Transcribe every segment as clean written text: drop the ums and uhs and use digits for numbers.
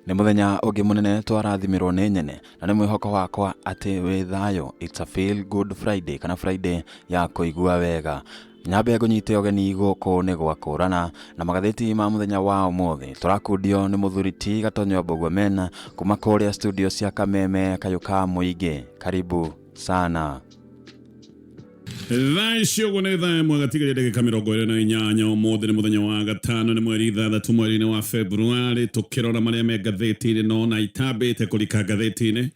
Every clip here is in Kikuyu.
Nĩ mũthenya ũngĩ mũnene twarathimirwo nĩ nyene na nĩ mwĩhoko wakwa atĩ wĩ thayũ. It's a feel good Friday kana Friday ya kũigua wega. Nyambe ngũnyite ũgeni gũkũ nĩ gwakũrana na magathĩti ma mũthenya wa ũmũthĩ. Tũrakundio nĩ mũthuri ti Gatonyo Mbũgua Mena kuma kũrĩa studio cia Kameme Kayũ ka Mũingĩ. Karibu sana. Thaa ici ũguo nĩ thaa ĩmwe gatigaria ndagĩka 28. Ũmũthĩ nĩ mũthenya wa gatano, nĩ mweri 6 mweri-inĩ wa Februarĩ. Tũkĩrora marĩa me ngathĩti-inĩ, no na itambĩte kũrika ngathĩti-inĩ,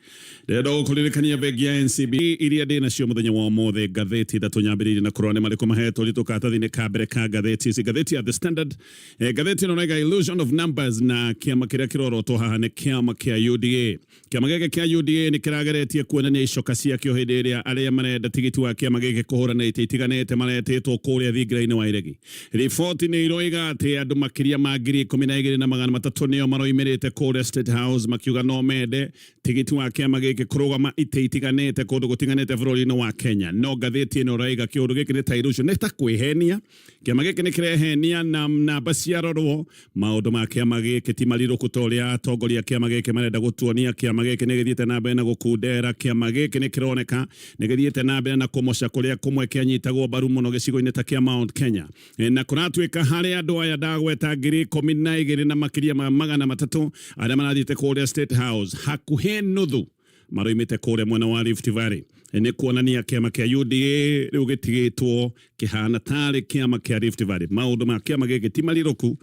ndĩrenda gũkũririkania bengi ya NCB iria ndĩ nacio mũthenya wa ũmũthĩ. Ngathĩti ithatũ nyambĩrĩirie na kũrora nĩ marĩkũ mahetwo ũritũ karatathi-inĩ ka mbere ka ngathĩti ici. Ngathĩti ya The Standard, ngathĩti ĩno ĩraiga illusion of numbers, na kĩama kĩrĩa kĩrorotwo haha nĩ kĩama kĩa UDA. Kĩama gĩkĩ kĩa UDA nĩ kĩrageretie kuonania icoka ciakĩo hĩndĩ ĩrĩa arĩa marenda tigiti wa kĩama gĩkĩ kũhũrana itĩ itiganĩte maretĩtwo kũrĩa thingira-inĩ wa iregi. Riboti nĩ iroiga atĩ andũ makĩria ma 12,300 nĩo maroimĩrĩte kũrĩa State House makiuga no mende tigiti wa kĩama gĩkĩ kũrũgama itĩ itiganĩte kũndũ gũtiganĩte bũrũri-inĩ wa Kenya. No ngathĩti ĩno ĩraiga kĩũndũ gĩkĩ nĩ ta illusion, nĩ ta kwĩhenia. Kĩama gĩkĩ nĩ kĩrehenia na namba ciarorwo maũndũ ma kĩama gĩkĩ ti marirũku ta ũrĩa atongoria a kĩama gĩkĩ marenda gũtuonia. Kĩama gĩkĩ nĩ gĩthiĩte na mbere na gũkundera. Kĩama gĩkĩ nĩ kĩroneka nĩ gĩthiĩte na mbere na kũmoca kũrĩa kũmwe kĩanyitagwo mbaru mũno gĩcigo-inĩ ta kĩa Mount Kenya. Na kũratuĩka harĩ andũ aya ndagweta 12,300 na makĩria ma 300 arĩa marathiĩte kũrĩa State House, hakuhĩ nuthu maroimĩte kũrĩa mwena wa Rift Valley. Nĩ kuonania kĩama kĩa UDA rĩu gĩtigĩtwo kĩhana tarĩ kĩama kĩa Rift Valley. Maũndũ ma kĩama gĩkĩ ti marirũku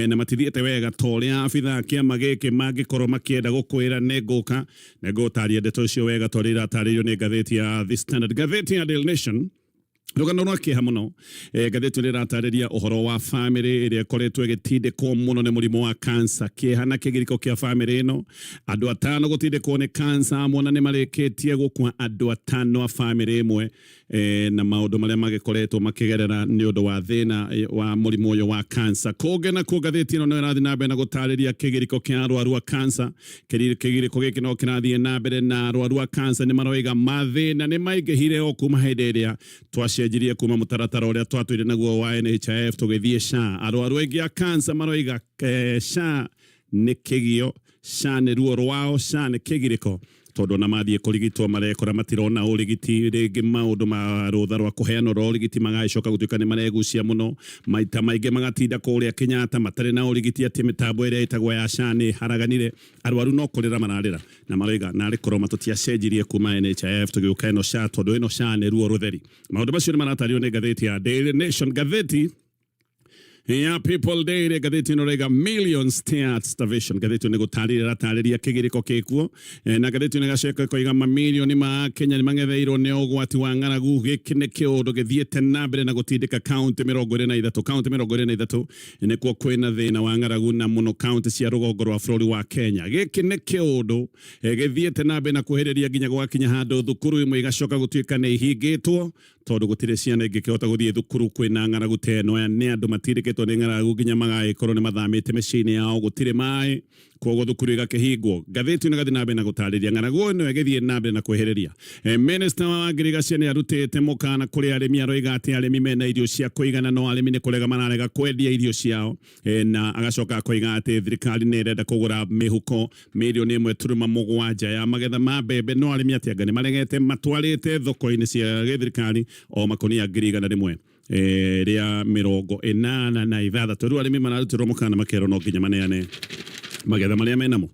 na matithiĩte wega ta ũrĩa abithaa a kĩama gĩkĩ mangĩkorwo makĩenda gũkwĩra. Nĩ ngũka nĩ ngũtaria ndeto icio wega ta ũrĩa iratarĩrio nĩ ngathĩti ya The Standard. Ngathĩti ya Daily Nation, rũgano rwa kĩeha mũno. Ngathĩti ĩno ĩratarĩria ũhoro wa bamĩrĩ ĩrĩa ĩkoretwo ĩgĩtindĩkwo mũno nĩ mũrimũ wa kansa. Kĩeha na kĩgirĩko kĩa bamĩrĩ ĩno, andũ atano gũtindĩkwo nĩ kansa, mona nĩ marĩkĩtie gũkua andũ atano a bamĩrĩ ĩmwe, na maũndũ marĩa magĩkoretwo makĩgerera nĩ ũndũ wa thĩna wa mũrimũ ũyũ wa kansa. Kũngĩ nakuo ngathĩti ĩno no ĩrathiĩ na mbere na gũtarĩria kĩgirĩko kĩa arwaru a kansa. Kĩgirĩko gĩkĩ no kĩrathiĩ na mbere na arwaru a kansa nĩ maroiga mathĩna nĩ maingĩhire o kuma hĩndĩ ĩrĩa twacenjirie kuma mũtaratara ũrĩa twatũire naguo wa NHIF tũgĩthiĩ SHA. Arwaru aingĩ a kansa maroiga SHA nĩ kĩgio, SHA nĩ ruo rwao, SHA nĩ kĩgirĩko, tondũ ona mathiĩ kũrigitwo marekora matirona ũrigiti rĩngĩ. Maũndũ ma rũtha rwa kũheanwo rwa ũrigiti magagĩcoka gũtuĩka nĩ maregucia mũno, maita maingĩ magatinda kũrĩa Kenyatta matarĩ na ũrigiti, atĩ mĩtambo ĩrĩa ĩtagwo ya SHA nĩ ĩharaganire. Arwaru no kũrĩra mararĩra na maroiga narĩ korwo matũtiacenjirie kuma NHIF tũgĩũka ĩno SHA, tondũ ĩno SHA nĩ ruo rũtheri. Maũndũ macio nĩ maratarĩrio nĩ ngathĩti ya Daily Nation. Ngathĩti ya People Daily, ngathĩti ĩno raiga millions stare at starvation. Ngathĩti ĩno nĩ gũtarĩria ĩratarĩria kĩgirĩko gĩkuo, na ngathĩti ĩno ĩgacoka ĩkoiga mamirioni ma Kenya nĩ mang'etheirwo nĩ ũgwati wa ng'aragu. Gĩkĩ nĩ kĩũndũ gĩthiĩte na mbere na gũtindĩka kaunti 23. Kaunti 23 nĩkuo kwĩna thĩna wa ng'aragu, na mũno kaunti cia rũgongo rwa bũrũri wa Kenya. Gĩkĩ nĩ kĩũndũ gĩthiĩte na mbere na kuhĩrĩria nginya gũgakinya handũ thukuru imwe igacoka gũtuĩka nĩ ihingĩtwo tondũ gũtirĩ ciana ingĩkĩhota gũthiĩ thukuru kwĩna ng'aragu ta ĩno. Aya nĩ andũ matindĩkĩtwo nĩ ng'aragu nginya magagĩkorwo nĩ mathamĩte mĩciĩ-inĩ yao, gũtirĩ maĩ, koguo thukuru igakĩhingwo. Ngathĩti ĩno ĩgathiĩ na mbere na gũtarĩria ng'aragu ĩno ĩgĩthiĩ na mbere na kwĩhĩrĩria. Minister wa ngirigacia nĩ arutĩte mũkana kũrĩ arĩmi, aroiga atĩ arĩmi mena irio cia kũigana, no arĩmi nĩ kũrega mararega kwendia irio ciao. Na agacoka akoiga atĩ thirikari nĩ ĩrenda kũgũra mĩhuko 1.7 mirioni ya magetha ma mbembe, no arĩmi atĩ anga nĩ maregete, matwarĩte thoko-inĩ cia gĩthirikari o makonia 186,000. Rĩu arĩmi mararutĩrwo mũkana, makerwo no nginya maneane magetha marĩa menamo.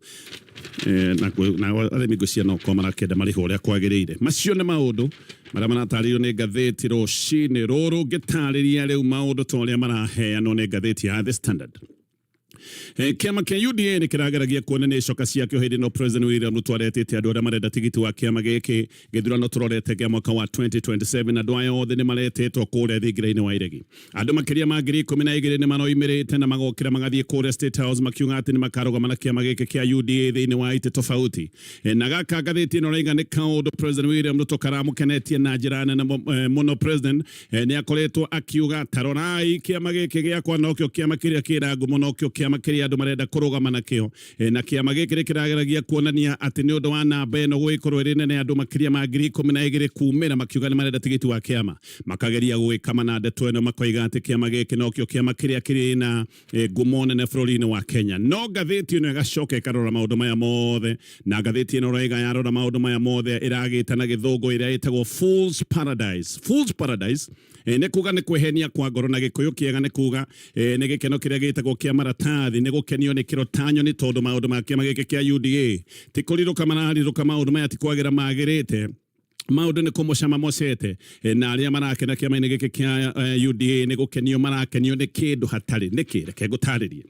Na arĩmi ngwĩciria no korwo marakĩenda marĩhwo ũrĩa kwagĩrĩire. Macio nĩ maũndũ marĩa maratarĩrio nĩ ngathĩti rũcinĩ rũrũ. Ngĩtarĩria rĩu maũndũ ta ũrĩa maraheanwo nĩ ngathĩti ya The Standard. Kĩama kĩa UDA nĩ kĩrageragia kuonania icoka ciakĩo hĩndĩ ĩno President William Ruto aretĩte andũ arĩa marenda tigiti wa kĩama gĩkĩ gĩthurano tũrorete kĩa mwaka wa 2027. Andũ aya othe nĩ maretĩtwo kũrĩa thingira-inĩ wa iregi. Andũ makĩria ma 12,000 nĩ maroimĩrĩte na magokĩra magathiĩ kũrĩa State House makiuga atĩ nĩ makarũgama na kĩama gĩkĩ kĩa UDA thĩinĩ wa itĩ tofauti. Na gaka ngathĩti ĩno raiga nĩ kaũndũ President William Ruto karamũkenetie na njĩra nene mũno. President nĩ akoretwo akiuga, tarorai kĩama gĩkĩ gĩakwa nokĩo kĩama kĩrĩa kĩna ngumo, nokĩo kĩama kĩama kĩrĩa andũ marenda kũrũgama nakĩo. Na kĩama gĩkĩ nĩ kĩrageragia kuonania atĩ nĩ ũndũ wa namba ĩno gũgĩkorwo ĩrĩ nene, andũ makĩria ma 12,000 kumĩra makiuga nĩ marenda tigiti wa kĩama, makageria gũgĩkama na ndeto ĩno, makoiga atĩ kĩama gĩkĩ nokĩo kĩama kĩrĩa kĩrĩ na ngumo nene bũrũri-inĩ wa Kenya. No ngathĩti ĩno ĩgacoka ĩkarora maũndũ maya mothe, na ngathĩti ĩno ĩroiga yarora maũndũ maya mothe ĩragĩta na gĩthũngũ ĩrĩa ĩtagwo Fool's Paradise. Fool's Paradise nĩ kuga nĩ kwĩhenia kwa ngoro, na gĩkũyũ kĩega nĩ kuga nĩ gĩkeno kĩrĩa gĩtagwo kĩa maratathi, nĩ gũkenio nĩ kĩrotanyo, nĩ tondũ maũndũ ma kĩama gĩkĩ kĩa UDA ti kũrirũka mararirũka, maũndũ maya ti kwagĩra magĩrĩte, maũndũ nĩ kũmũcama mocete. Na arĩa marakena kĩama-inĩ gĩkĩ kĩa UDA nĩ gũkenio marakenio nĩ kĩndũ hatarĩ. Nĩkĩ? Reke ngũtarĩrie.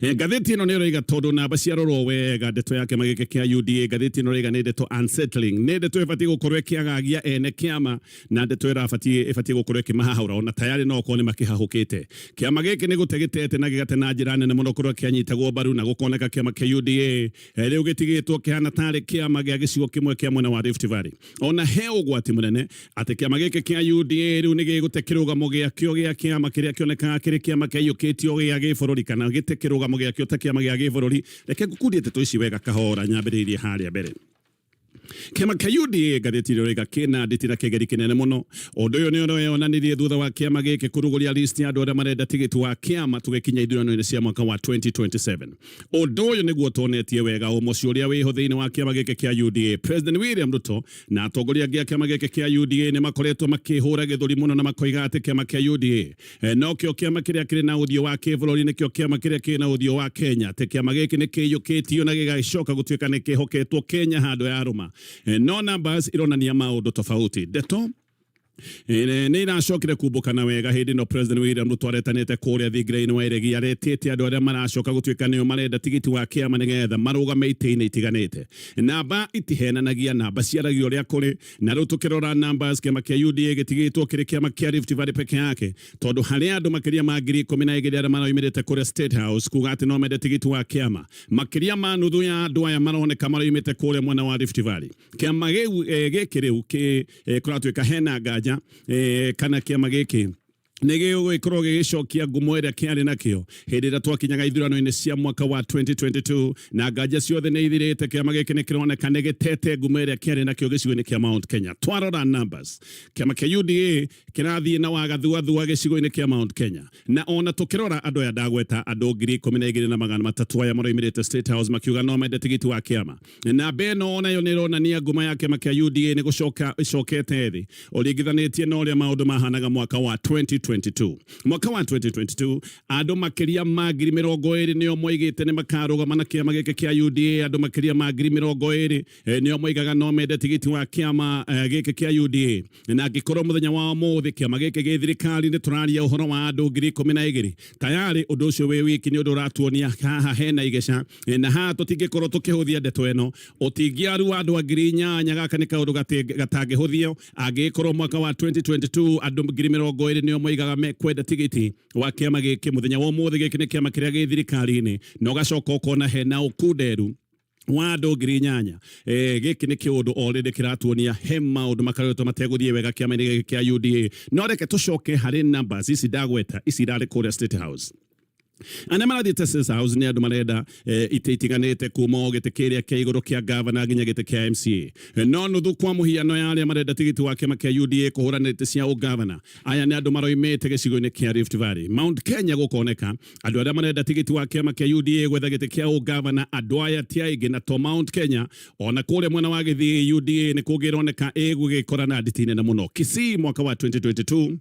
Ngathĩti ĩno nĩ ĩroiga tondũ namba ciarorwo wega, ndeto ya kĩama gĩkĩ kĩa UDA, ngathĩti ĩno ĩroiga nĩ ndeto unsettling, nĩ ndeto ĩbatiĩ gũkorwo ĩkĩagagia ene kĩama, na ndeto ĩrabatiĩ ĩbatiĩ gũkorwo ĩkĩmahahũra, ona tayarĩ no okorwo nĩ makĩhahũkĩte. Kĩama gĩkĩ nĩ gũte gĩtete na gĩgate na njĩra nene mũno kũrĩa kĩanyitagwo mbaru, na gũkoneka kĩama kĩa UDA rĩu gĩtigĩtwo kĩhana tarĩ kĩama gĩa gĩcigo kĩmwe kĩa mwena wa Rift Valley. Ona he ũgwati mũnene atĩ kĩama gĩkĩ kĩa UDA rĩu nĩ gĩgũte kĩrũgamo gĩakĩo gĩa kĩama kĩrĩa kĩonekaga kĩrĩ kĩama kĩaiyũkĩtio gĩa gĩbũrũri, kana gĩte kĩrũgamo gĩakĩo ta kĩama gĩa gĩbũrũri. Reke ngũkundie ndeto ici wega kahora, nyambĩrĩirie harĩa mbere. Kĩama kĩa UDA, ngathĩti ĩrĩa ĩroiga kĩna nditi na kĩgeri kĩnene mũno. Ũndũ ũyũ nĩ ũreyonanirie thutha wa kĩama gĩkĩ kũrugũria list ya andũ arĩa marenda tigiti wa kĩama tũgĩkinya ithurano-inĩ cia mwaka wa 2027. Ũndũ ũyũ nĩguo tuonetie wega ũmoci ũrĩa wĩho thĩinĩ wa kĩama gĩkĩ kĩa UDA. President William Ruto na atongoria angĩ a kĩama gĩkĩ kĩa UDA nĩ makoretwo makĩhũra gĩthũri mũno na makoiga atĩ kĩama kĩa UDA nokĩo kĩama kĩrĩa kĩrĩ na ũthiũ wa kĩbũrũri, nĩkĩo kĩama kĩrĩa kĩrĩ na ũthiũ wa Kenya, atĩ kĩama gĩkĩ nĩ kĩiyũkĩtio na gĩgagĩcoka gũtuĩka nĩ kĩhoketwo Kenya handũ ya rũma. No numbers ironania maũndũ tofauti. Ndeto nĩ iracokire kumbũkana wega hĩndĩ ĩno President William Ruto aretanĩte kũrĩa thingira-inĩ wa Iregi, aretĩte andũ arĩa maracoka gũtuĩka nĩo marenda tigiti wa kĩama nĩgetha marũgame itĩ-inĩ itiganĩte. Namba itihenanagia, namba ciaragia ũrĩa kũrĩ. Na rĩu tũkĩrora numbers, kĩama kĩa UDA gĩtigĩtwo kĩrĩ kĩama kĩa Rift Valley peke yake, tondũ harĩ andũ makĩria ma 12,000 arĩa maroimĩrĩte kũrĩa State House kuga atĩ no mende tigiti wa kĩama. Makĩria ma nuthu ya andũ aya maroneka maroimĩte kũrĩa mwena wa Rift Valley. Kĩama gĩkĩ rĩu kũratuĩka hena nganja kana kĩama gĩkĩ nĩ gĩgũgĩkorwo gĩgĩcokia ngumo ĩrĩa kĩarĩ nakĩo hĩndĩ ĩrĩa twakinyaga ithurano-inĩ cia mwaka wa 2022. Na nganja ciothe nĩ ithirĩte, kĩama gĩkĩ nĩ kĩroneka nĩ gĩtete ngumo ĩrĩa kĩarĩ nakĩo gĩcigo-inĩ kĩa Mount Kenya. Twarora numbers, kĩama kĩa UDA kĩrathiĩ na wagathuathua gĩcigo-inĩ kĩa Mount Kenya. Na ona tũkĩrora andũ aya ndagweta, andũ 12,300 aya maroimĩrĩte State House makiuga no mende tigiti wa kĩama, namba ĩno onayo nĩ ĩronania ngumo ya kĩama kĩa UDA nĩ gũcoka ĩcokete thĩ ũringithanĩtie na ũrĩa maũndũ mahanaga mwaka wa 2022. Mwaka wa 2022 andũ makĩria ma 20,000 nĩo moigĩte nĩ makarũgama na kĩama gĩkĩ kĩa UDA. Andũ makĩria ma 20,000 nĩo moigaga no mende tigiti wa kĩama gĩkĩ kĩa UDA. Na angĩkorwo mũthenya wa ũmũthĩ kĩama gĩkĩ gĩ thirikari nĩ tũraria ũhoro wa andũ 12,000 tayarĩ, ũndũ ũcio wĩ wiki nĩ ũndũ ũratuonia haha hena igeca. Na haha tũtingĩkorwo tũkĩhũthia ndeto ĩno, ũtingiaru wa andũ a 8,000, gaka nĩ kaũndũ gatangĩhũthio. Angĩkorwo mwaka wa 2022 andũ 20,000 nĩo moigaga mekwenda tigiti wa kĩama gĩkĩ, mũthenya wa ũmũthĩ gĩkĩ nĩ kĩama kĩrĩa gĩ thirikari-inĩ, na ũgacoka ũkona hena ũkunderu wa andũ 8,000, gĩkĩ nĩ kĩũndũ already kĩratuonia he maũndũ makoretwo mategũthiĩ wega kĩama-inĩ gĩkĩ kĩa UDA. No reke tũcoke harĩ numbers ici ndagweta, ici irarĩ kũrĩa State House. Arĩa marathiĩte State House nĩ andũ marenda itĩ itiganĩte, kuma o gĩtĩ kĩrĩa kĩa igũrũ kĩa gavana nginya gĩtĩ kĩa MCA. No nuthu kwa mũhiano ya arĩa marenda tigiti wa kĩama kĩa UDA kũhũranĩra itĩ cia ũgavana, aya nĩ andũ maroimĩte gĩcigo-inĩ kĩa Rift Valley. Mount Kenya gũkoneka andũ arĩa marenda tigiti wa kĩama kĩa UDA gwetha gĩtĩ kĩa ũgavana, andũ aya ti aingĩ. Na to Mount Kenya, ona kũrĩa mwena wa Gĩthii UDA nĩ kũngĩroneka ĩgũgĩkora na nditi nene mũno. Kisii mwaka wa 2022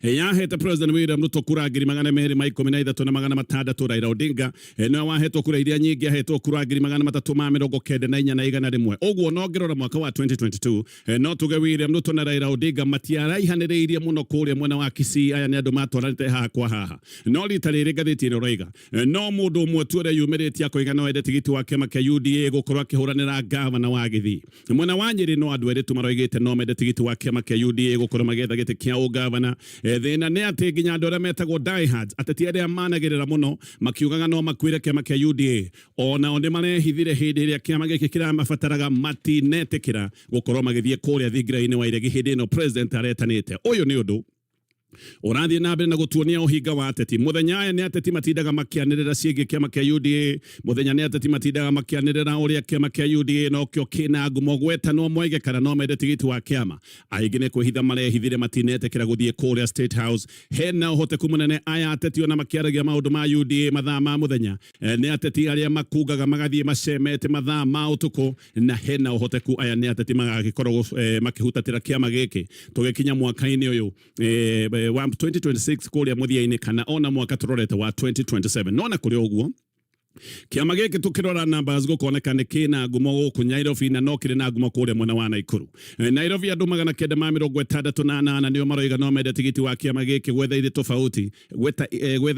yahete President William Ruto kura 213,600. Raila Odinga nĩwe wahetwo kura iria nyingĩ, ahetwo kura 394,100. Ũguo no ngĩrora mwaka wa 2022, no tuge William Ruto na Raila Odinga matiaraihanĩrĩirie mũno kũrĩa mwena wa Kisii. Aya nĩ andũ matwaranĩte haha kwa haha. No rita rĩrĩ ngathĩti ĩno ĩroiga no mũndũ ũmwe tu ũrĩa yumĩrĩtie akoiga no ende tigiti wa kĩama kĩa UDA gũkorwo akĩhũranĩra gavana wa Gĩthii. Mwena wa Nyĩrĩ no andũ erĩ tu maroigĩte no mende tigiti wa kĩama kĩa UDA gũkorwo magĩetha gĩtĩ kĩa ũgavana. Thĩna nĩ atĩ nginya andũ arĩa metagwo diehards, ateti arĩa managĩrĩra mũno makiugaga no makuĩre kĩama kĩa UDA, onao nĩ marehithire hĩndĩ ĩrĩa kĩama gĩkĩ kĩramabataraga, matinetĩkĩra gũkorwo magĩthiĩ kũrĩa thingira-inĩ wa Iregi hĩndĩ ĩno president aretanĩte. Ũyũ nĩ ũndũ Ũrathiĩ na mbere na gũtuonia ũhinga wa ateti. Mũthenya aya nĩ ateti matindaga makĩanĩrĩra ciĩgiĩ kĩama kĩa UDA. Mũthenya nĩ ateti matindaga makĩanĩrĩra ũrĩa kĩama kĩa UDA nokĩo kĩna ngumo gwetanwo moige kana no mende tigiti wa kĩama. Aingĩ nĩ kwĩhitha marehithire matinetĩkĩra gũthiĩ kũrĩa State House. Hena ũhoteku mũnene aya ateti ona makĩaragia maũndũ ma UDA mathaa ma mũthenya nĩ ateti arĩa makungaga magathiĩ macemete mathaa ma ũtukũ, na hena ũhoteku aya nĩ ateti magagĩkorwo makĩhutatĩra kĩama gĩkĩ tũgĩkinya mwaka-inĩ ũyũ wa 2026 kũrĩa mũthia-inĩ, kana ona mwaka tũrorete wa 2027. No na kũrĩ ũguo, kĩama gĩkĩ tũkĩrora numbers gũkoneka nĩ kĩna ngumo gũkũ Nairobi na no kĩrĩ na ngumo kũrĩa mwena wa Naikuru. Nairobi andũ 968 nĩo maroiga no mende tigiti wa kĩama gĩkĩ gwetha itĩ tofauti, gwetha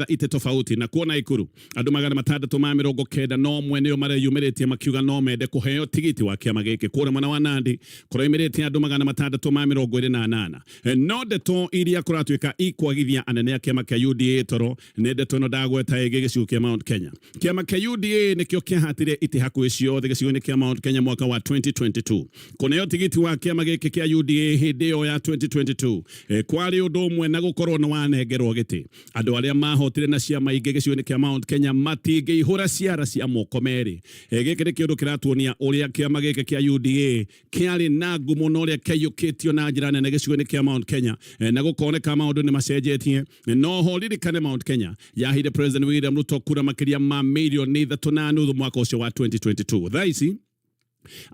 itĩ tofauti. Na kuo Naikuru andũ 691 nĩo mareyumĩrĩtie makiuga no mende kũheo tigiti wa kĩama gĩkĩ. Kũrĩa mwena wa Nandi kũroimĩrĩtie andũ 628. No ndeto iria kũratuĩka ikwagithia anene a kĩama kĩa UDA toro nĩ ndeto ĩno ndagweta ĩngĩ gĩcigo kĩa Mount Kenya. Kĩama kĩa UDA nĩkĩo kĩahatire itĩ hakuhĩ ciothe gĩcigo-inĩ kĩa Mount Kenya mwaka wa 2022. Kũneo tigiti wa kĩama gĩkĩ kĩa UDA hĩndĩ ĩyo ya 2022 kwarĩ ũndũ ũmwe na gũkorwo nĩ wanengerwo gĩtĩ. Andũ arĩa mahotire na ciama ingĩ gĩcigo-inĩ kĩa Mount Kenya matingĩihũra ciara cia moko merĩ. Gĩkĩ nĩ kĩũndũ kĩratuonia ũrĩa kĩama gĩkĩ kĩa UDA kĩarĩ na ngumo na ũrĩa kĩaiyũkĩtio na njĩra nene gĩcigo-inĩ kĩa Mount Kenya, na gũkoneka maũndũ nĩ macenjetie. No ho ririkane Mount Kenya yaheire President William Ruto kura makĩria ma mirioni 3.5 mwaka ũcio wa 2022. Thaa ici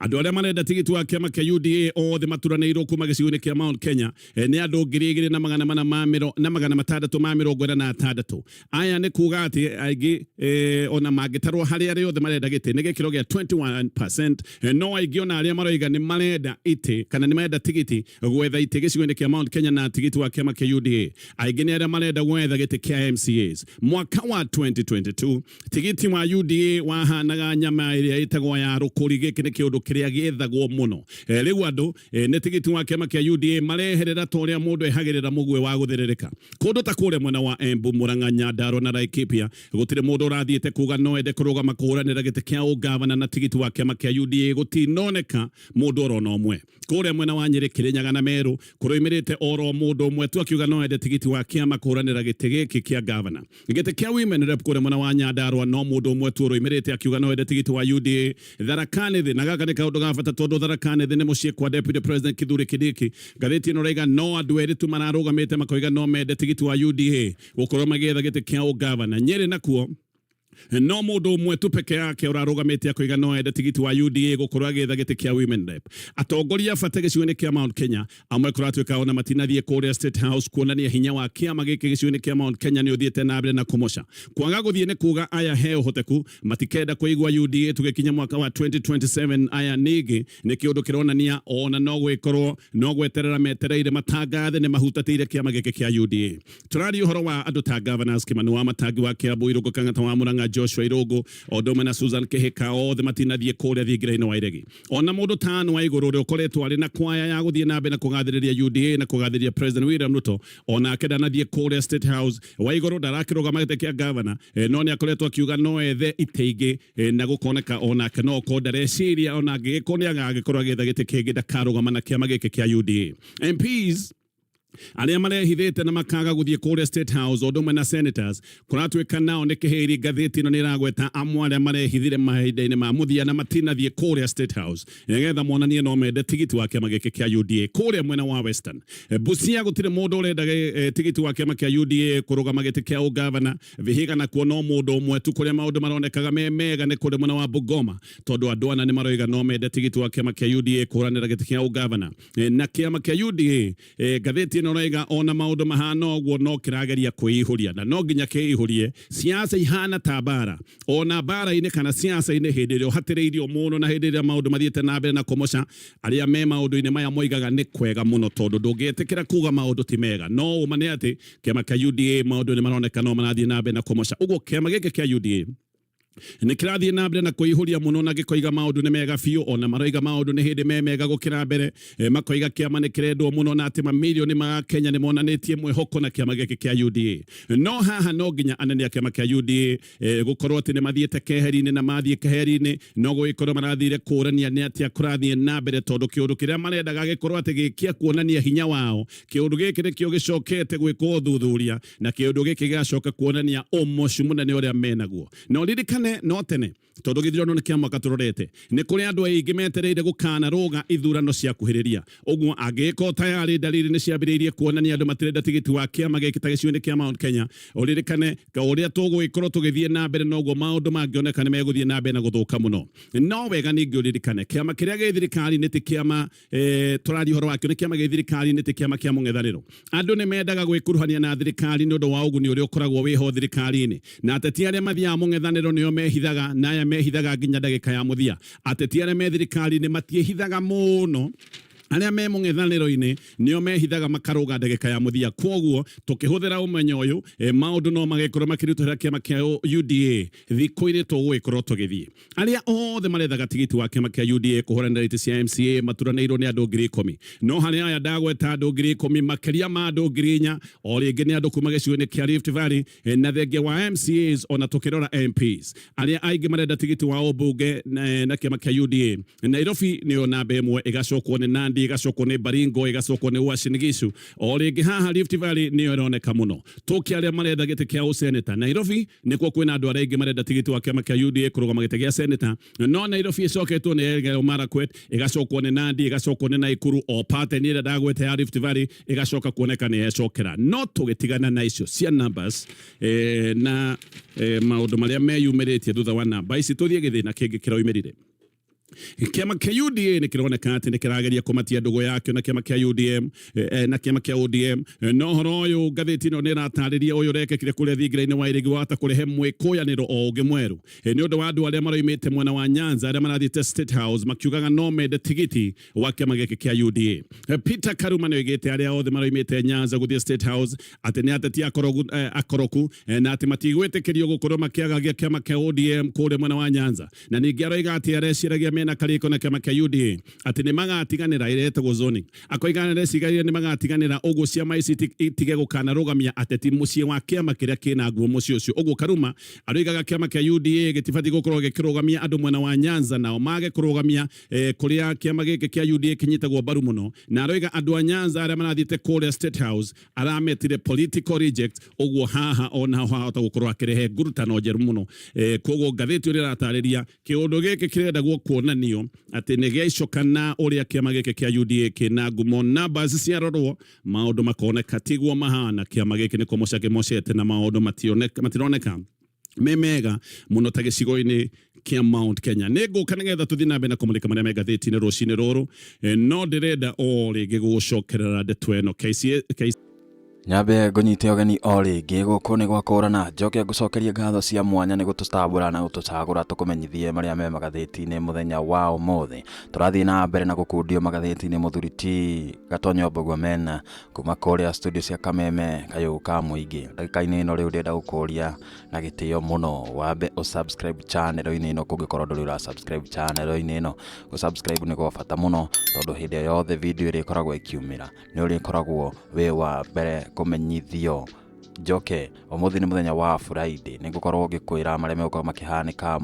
andũ arĩa marenda tigiti wa kĩama kĩa UDA othe maturanĩirwo kuma gĩcigo-inĩ kĩa Mount Kenya nĩ andũ 2446. Aya nĩ kuga atĩ aingĩ ona mangĩtarwo harĩ arĩa othe marenda gĩtĩ nĩ gĩkĩro gĩa 21%. No aingĩ ona arĩa maroiga nĩ marenda itĩ kana nĩ marenda tigiti gwetha itĩ gĩcigo-inĩ kĩa Mount Kenya na tigiti wa kĩama kĩa UDA, aingĩ nĩ arĩa marenda gwetha gĩtĩ kĩa MCAs. Mwaka wa 2022 tigiti wa UDA wahanaga nyama ĩrĩa ĩtagwo ya rũkũri. Gĩkĩ nĩ kĩũndũ kĩrĩa gĩethagwo mũno. Rĩu andũ nĩ tigiti wa kĩama kĩa UDA mareherera ta ũrĩa mũndũ ehagĩrĩra mũguĩ wa gũthĩrĩrĩka. Kũndũ ta kũrĩa mwena wa Embu, Murang'a, Nyandarua na Laikipia gũtirĩ mũndũ ũrathiĩte kuga no ende kũrũgama kũhũranĩra gĩtĩ kĩa ũgavana na tigiti wa kĩama kĩa UDA. Gũtinoneka mũndũ orona ũmwe. Kũrĩa mwena wa Nyĩrĩ, Kĩrĩnyaga na Meru kũroimĩrĩte oro mũndũ ũmwe tu akiuga no ende tigiti wa kĩama kũhũranĩra gĩtĩ gĩkĩ kĩa gavana. Gĩtĩ kĩa women rep kũrĩa mwena wa Nyandarua no mũndũ ũmwe tu ũroimĩrĩte akiuga no ende tigiti wa UDA. Tharaka Nithi, na gaka nĩ kaũndũ ga bata tondũ Tharaka Nithi nĩ mũciĩ kwa Deputy President Kithure Kindiki. Ngathĩti ĩno ĩraiga no andũ erĩ tu mararũgamĩte makoiga no mende tigiti wa UDA gũkorwo magĩetha gĩtĩ kĩa ũgavana. Nyĩrĩ nakuo no mũndũ ũmwe tu peke yake ũrarũgamĩte akoiga no ende tigiti wa UDA gũkorwo agĩetha gĩtĩ kĩa women rep. Atongoria bata gĩcigo-inĩ kĩa Mount Kenya amwe kũratuĩka ona matinathiĩ kũrĩa State House kuonania hinya wa kĩama gĩkĩ gĩcigo-inĩ kĩa Mount Kenya nĩ ũthiĩte na mbere na kũmoca. Kwaga gũthiĩ nĩ kuga aya he ũhoteku matikenda kũigua UDA tũgĩkinya mwaka wa 2027. Aya ningĩ nĩ kĩũndũ kĩronania ona no gwĩkorwo no gweterera metereire matangathe nĩ mahutatĩire kĩama gĩkĩ kĩa UDA. Tũraria ũhoro wa andũ ta governors Kimani wa Matangi wa Kiambu, Irũngũ Kang'ata wa Murang'a, Joshua Irũngũ o ũndũ ũmwe na Susan Kĩhĩka, othe matinathiĩ kũrĩa thingira-inĩ wa iregi. Ona mũndũ ta Anne Waigũrũ ũrĩa ũkoretwo arĩ na kwaya ya gũthiĩ na mbere na kũgathĩrĩria UDA na kũgathĩrĩria President William Ruto, onake ndanathiĩ kũrĩa State House. Waigũrũ ndarakĩrũgama gĩtĩ kĩa gavana, no nĩ akoretwo akiuga no ethe itĩ ingĩ, na gũkoneka onake no okorwo ndareciria ona angĩgĩkorwo nĩ agagĩkorwo agĩetha gĩtĩ kĩngĩ ndakarũgama na kĩama gĩkĩ kĩa UDA. MPs arĩa marehithĩte na makaga gũthiĩ kũrĩa State House o ũndũ ũmwe na senators kũratuĩka nao nĩ kĩhĩri. Ngathĩti ĩno nĩ ĩragweta amwe arĩa marehithire mahinda-inĩ ma mũthia na matinathiĩ kũrĩa State House nĩgetha monanie no mende tigiti wa kĩama gĩkĩ kĩa UDA. Kũrĩa mwena wa Western, Busia gũtirĩ mũndũ ũrenda tigiti wa kĩama kĩa UDA kũrũgama gĩtĩ kĩa ũgavana. Vihiga nakuo no mũndũ ũmwe tu. Kũrĩa maũndũ maronekaga me mega nĩ kũrĩa mwena wa Bungoma, tondũ andũ ana nĩ maroiga no mende tigiti wa kĩama kĩa UDA kũhũranĩra gĩtĩ kĩa ũgavana na kĩama kĩa UDA. Ngathĩti ĩno ĩroiga ona maũndũ mahana ũguo no kĩrageria kwĩihũria na no nginya kĩihũrie. Siasa ihana ta mbara, ona mbara-inĩ kana siasa-inĩ hĩndĩ ĩrĩa ũhatĩrĩirio mũno na hĩndĩ ĩrĩa maũndũ mathiĩte na mbere na kũmoca, arĩa me maũndũ-inĩ maya moigaga nĩ kwega mũno tondũ ndũngĩtĩkĩra kuga maũndũ ti mega. No ũma nĩ atĩ kĩama kĩa UDA maũndũ nĩ maroneka no marathiĩ na mbere na kũmoca. Ũguo kĩama gĩkĩ kĩa UDA Nĩ kĩrathiĩ na mbere na kwĩihũria mũno na gĩkoiga maũndũ nĩ mega biũ, ona maroiga maũndũ nĩ hĩndĩ me mega gũkĩra mbere. Makoiga kĩama nĩ kĩrendwo mũno na atĩ mamirioni ma Kenya nĩ monanĩtie mwĩhoko na kĩama gĩkĩ kĩa UDA. No haha no nginya anene a kĩama kĩa UDA gũkorwo atĩ nĩ mathiĩte keheri-inĩ, na mathiĩ keheri-inĩ no gũgĩkorwo marathire kũrania nĩ atĩa kũrathiĩ na mbere, tondũ kĩũndũ kĩrĩa marendaga gĩkorwo atĩ gĩkia kuonania hinya wao, kĩũndũ gĩkĩ nĩkĩo gĩcokete gwĩkwo ũthuthuria, na kĩũndũ gĩkĩ gĩgacoka kuonania ũmocu mũnene ũrĩa menaguo. Na ũririkane no tene, tondũ gĩthurano nĩ kĩa mwaka tũrorete, nĩ kũrĩ andũ aingĩ metereire gũkanarũga ithurano ciakuhĩrĩria. Ũguo angĩgĩkorwo tayarĩ dalili nĩ ciambĩrĩirie kuonania andũ matirenda tigiti wa kĩama gĩkĩ ta gĩcigo-inĩ kĩa Mount Kenya, ũririkane ũrĩa tũgũgĩkorwo tũgĩthiĩ na mbere noguo maũndũ mangĩoneka nĩ megũthiĩ na mbere na gũthũka mũno. No wega ningĩ ũririkane kĩama kĩrĩa gĩ thirikari-inĩ ti kĩama tũraria ũhoro wakĩo, nĩ kĩama gĩ thirikari-inĩ, ti kĩama kĩa mũng'ethanĩro. Andũ nĩ mendaga gwĩkuruhania na thirikari nĩ ũndũ wa ũguni ũrĩa ũkoragwo wĩho thirikari-inĩ, na ateti arĩa mathiaga mũng'ethanĩro nĩo mehithaga, na aya mehithaga nginya ndagĩka ya mũthia. Ateti arĩa me thirikari-inĩ matiĩhithaga mũno, arĩa me mũng'ethanĩro-inĩ nĩo mehithaga makarũga ndagĩka ya mũthia. Kwoguo tũkĩhũthĩra ũmenyo ũyũ, maũndũ no magĩkorwo makĩritũhĩra kĩama kĩa UDA thikũ iria tũgũgĩkorwo tũgĩthiĩ. Arĩa othe marethaga tigiti wa kĩama kĩa UDA kũhũranĩra itĩ cia MCA maturanĩirwo nĩ andũ 10,000. No harĩ aya ndagweta andũ 10,000, makĩria ma andũ 4,000 o rĩngĩ nĩ andũ kuma gĩcigo-inĩ kĩa Rift Valley, na thengia wa MCAs ona tũkĩrora MPs. Arĩa aingĩ marenda tigiti wa ũmbunge na kĩama kĩa UDA, Nairobi nĩyo namba ĩmwe, ĩgacokwo nĩ Nandi, ĩgacokwo nĩ Baringo, ĩgacokwo nĩ Uasin Gishu. O rĩngĩ haha Rift Valley nĩyo ĩroneka mũno. Tũkĩ arĩa maretha gĩtĩ kĩa ũseneta, Nairobi nĩkuo kwĩna andũ arĩa aingĩ marenda tigiti wa kĩama kĩa UDA kũrũgama gĩtĩ gĩa seneta, no Nairobi ĩcoketwo nĩ Elgeyo Marakwet, ĩgacokwo nĩ Nandi, ĩgacokwo nĩ Nakuru, o pattern ĩrĩa ndagweta ya Rift Valley ĩgacoka kuoneka nĩ yecokera. No tũgĩtigana na icio cia numbers na maũndũ marĩa meyumĩrĩtie thutha wa namba ici, tũthiĩ gĩthĩna kĩngĩ kĩroimĩrire. Kĩama kĩa UDA nĩ kĩroneka atĩ nĩ kĩrageria kũmatia ndũgũ yakĩo na kĩama kĩa UDM na kĩama kĩa ODM. No ũhoro ũyũ ngathĩti ĩno nĩ ĩratarĩria ũyũ ũrekĩkire kũrĩa thingira-inĩ wa Iregi wahota kũrehe mwĩkũyanĩro o ũngĩ mwerũ, nĩ ũndũ wa andũ arĩa maroimĩte mwena wa Nyanza arĩa marathiĩte State House makiugaga no mende tigiti wa kĩama gĩkĩ kĩa UDA. Peter Karuma nĩ oigĩte arĩa othe maroimĩte Nyanza gũthiĩ State House atĩ nĩ ateti akoroku, na atĩ matigwĩtĩkĩrio gũkorwo makĩagagia kĩama kĩa ODM kũrĩa mwena wa Nyanza. Na ningĩ aroiga atĩ areciragia mena karĩko na kĩama kĩa UDA atĩ nĩ magatiganĩra ĩrĩa ĩtagwo zoning. Akoiga areciragia nĩ magatiganĩra ũguo ciama ici itige gũkanarũgamia ateti mũciĩ wa kĩama kĩrĩa kĩna nguo mũciĩ ũcio. Ũguo Karuma aroigaga kĩama kĩa UDA gĩtibatiĩ gũkorwo gĩkĩrũgamia andũ mwena wa Nyanza, nao mage kũrũgamia kũrĩa kĩama gĩkĩ kĩa UDA kĩnyitagwo mbaru mũno. Na aroiga andũ a Nyanza arĩa marathiĩte kũrĩa State House arametire political reject. Ũguo haha ona ho hahota gũkorwo akĩrehe ngurutano njerũ mũno. Koguo ngathĩti ũrĩa ĩratarĩria kĩũndũ gĩkĩ kĩrendagwo kuonanio atĩ nĩ gĩa icoka na ũrĩa kĩama gĩkĩ kĩa UDA kĩna ngumo, numbers ciarorwo maũndũ makoneka tiguo mahana. Kĩama gĩkĩ nĩ kũmoca kĩmocete na maũndũ matironeka me mega mũno ta gĩcigo-inĩ kĩa Mount Kenya. Nĩ ngũka nĩgetha tũthiĩ na mbere na kũmũrĩka marĩa me ngathĩti-inĩ rũcinĩ rũrũ, no ndĩrenda o rĩngĩ gũgũcokerera ndeto ĩno. KCA Nyambe ngũnyite ũgeni o rĩngĩ gũkũ nĩ gwakũrana, njoke ngũcokerie ngatho cia mwanya nĩ gũtũtambũra na gũtũcagũra tũkũmenyithie marĩa me magathĩti-inĩ mũthenya wa ũmũthĩ. Tũrathiĩ na mbere na gũkundio magathĩti-inĩ mũthuri ti Gatonyo Mbũgua Mena kuma kũrĩa studio cia Kameme kayũ ka mũingĩ. Ndagĩka-inĩ ĩno rĩu ndĩrenda gũkũria na gĩtĩo mũno wambe ũsubscribe channel-inĩ ĩno kũngĩkorwo ndũrĩ ũra subscribe channel-inĩ ĩno. Gũ-subscribe nĩ gwa bata mũno tondũ hĩndĩ yothe video ĩrĩa ĩkoragwo ĩkiumĩra nĩ ũrĩkoragwo wĩ wa mbere kũmenyithio. Njoke ũmũthĩ nĩ mũthenya wa Friday, nĩ ngũkorwo ngĩkwĩra marĩa megũkorwo makĩhanĩka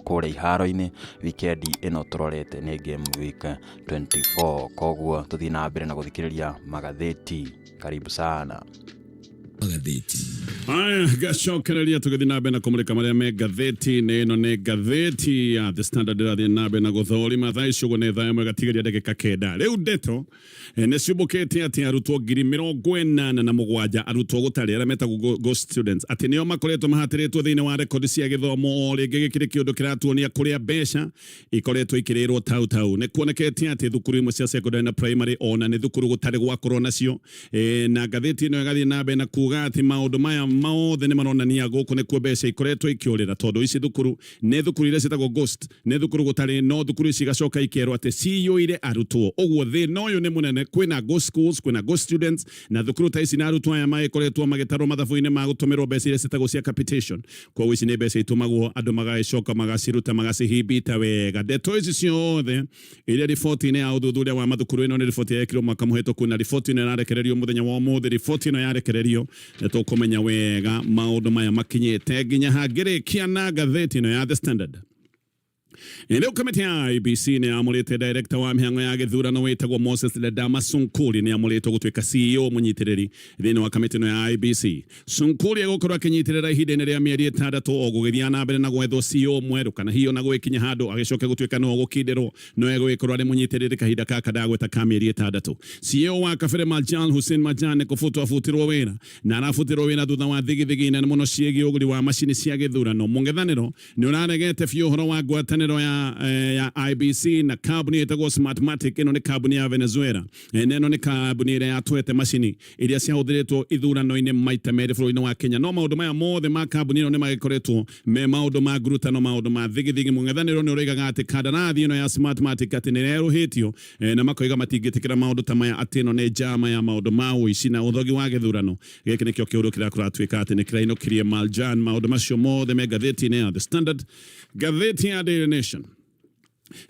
kũrĩa iharo-inĩ weekend ĩno tũrorete nĩ game week 24. Koguo tũthiĩ na mbere na gũthikĩrĩria magathĩti. Karibu sana. Magathĩti. Aya, ngacokereria tũgĩthiĩ na mbere na kũmũrĩka marĩa me ngathĩti-inĩ. Ĩno nĩ ngathĩti ya The Standard ĩrathiĩ na mbere na gũthũrima. Thaa ici ũguo nĩ thaa ĩmwe gatigaria ndagĩka 9. Rĩu ndeto nĩ ciumbũkĩte atĩ arutwo 87,000, arutwo gũtarĩ arĩa metagwo ghost students, atĩ nĩo makoretwo mahatĩrĩtwo thĩinĩ wa rekondi cia gĩthomo. O rĩngĩ gĩkĩrĩ kĩũndũ kĩratuonia kũrĩa mbeca ikoretwo ikĩrĩrwo tau tau. Nĩ kuonekete atĩ thukuru imwe cia secondary na primary ona nĩ thukuru gũtarĩ gwakorwo nacio. Na ngathĩti ĩno ĩgathiĩ na mbere na kuga atĩ maũndũ maya Mothe nĩ maronania gũkũ nĩkuo mbeca ikoretwo ikĩũrĩra, tondũ ici thukuru nĩ thukuru iria ciĩtagwo ghost, nĩ thukuru gũtarĩ, no thukuru ici igacoka ikerwo atĩ ciyũire arutwo. Ũguo thĩna ũyũ nĩ mũnene, kwĩna ghost schools, kwĩna ghost students, na thukuru ta ici na arutwo aya magĩkoretwo magĩtarwo mathabu-inĩ ma gũtũmĩrwo mbeca iria ciĩtagwo cia capitation. Koguo ici nĩ mbeca itũmagwo andũ magagĩcoka magaciruta magacihimbita wega. Ndeto ici ciothe iria riboti-inĩ ya ũthuthuria wa mathukuru, ĩno nĩ riboti yekirwo mwaka mũhĩtũku, na riboti ĩno ĩrarekererio mũthenya wa ũmũthĩ. Riboti ĩno yarekererio nĩ tũkũmenya wega maũndũ maya makinyĩte nginya hangĩrĩkia na ngathĩti ĩno ya The Standard. Rĩu kamĩtĩ ya IEBC nĩ yamũrĩte director wa mĩhang'o ya gĩthurano wĩtagwo Moses Ledama Sunkuri, nĩ amũrĩtwo gũtuĩka CEO mũnyitĩrĩri thĩinĩ wa kamĩtĩ ĩno ya IEBC. Sunkuri egũkorwo akĩnyitĩrĩra ihinda-inĩ rĩa mĩeri 6 o gũgĩthiĩ na mbere na gwethwo CEO mwerũ, kana hihi ona gũgĩkinya handũ agĩcoke gũtuĩka nĩwe ũgũkindĩrwo, no egũgĩkorwo arĩ mũnyitĩrĩri kahinda gaka ndagweta ka mĩeri 6. CEO wa kabere Marjan Hussein Marjan nĩ kũbutwo abutirwo wĩra, na arabutirwo wĩra thutha wa thigithigi nene mũno ciĩgiĩ ũgũri wa macini cia gĩthurano. Mũng'ethanĩro nĩ ũraregete biũ ũhoro wa ngwatanĩro ya IEBC na kambuni ĩtagwo Smartmatic. Ĩno nĩ kambuni ya Venezuela, na ĩno nĩ kambuni ĩrĩa yatwete macini iria ciahũthĩrĩtwo ithurano-inĩ maita merĩ bũrũri-inĩ wa Kenya. No maũndũ maya mothe ma kambuni ĩno nĩ magĩkoretwo me maũndũ ma ngurutano, maũndũ ma thigithigi. Mũng'ethanĩro nĩ ũroigaga atĩ kandarathi ĩno ya Smartmatic atĩ nĩ ĩrerũhĩtio, na makoiga matingĩtĩkĩra maũndũ ta maya, atĩ ĩno nĩ njama ya maũndũ ma ũici na ũthogi wa gĩthurano. Gĩkĩ nĩkĩo kĩũndũ kĩrĩa kũratuĩka atĩ nĩ kĩrainũkirie Marjan. Maũndũ macio mothe me ngathĩti-inĩ ya The Standard. Ngathĩti ya Daily Nation,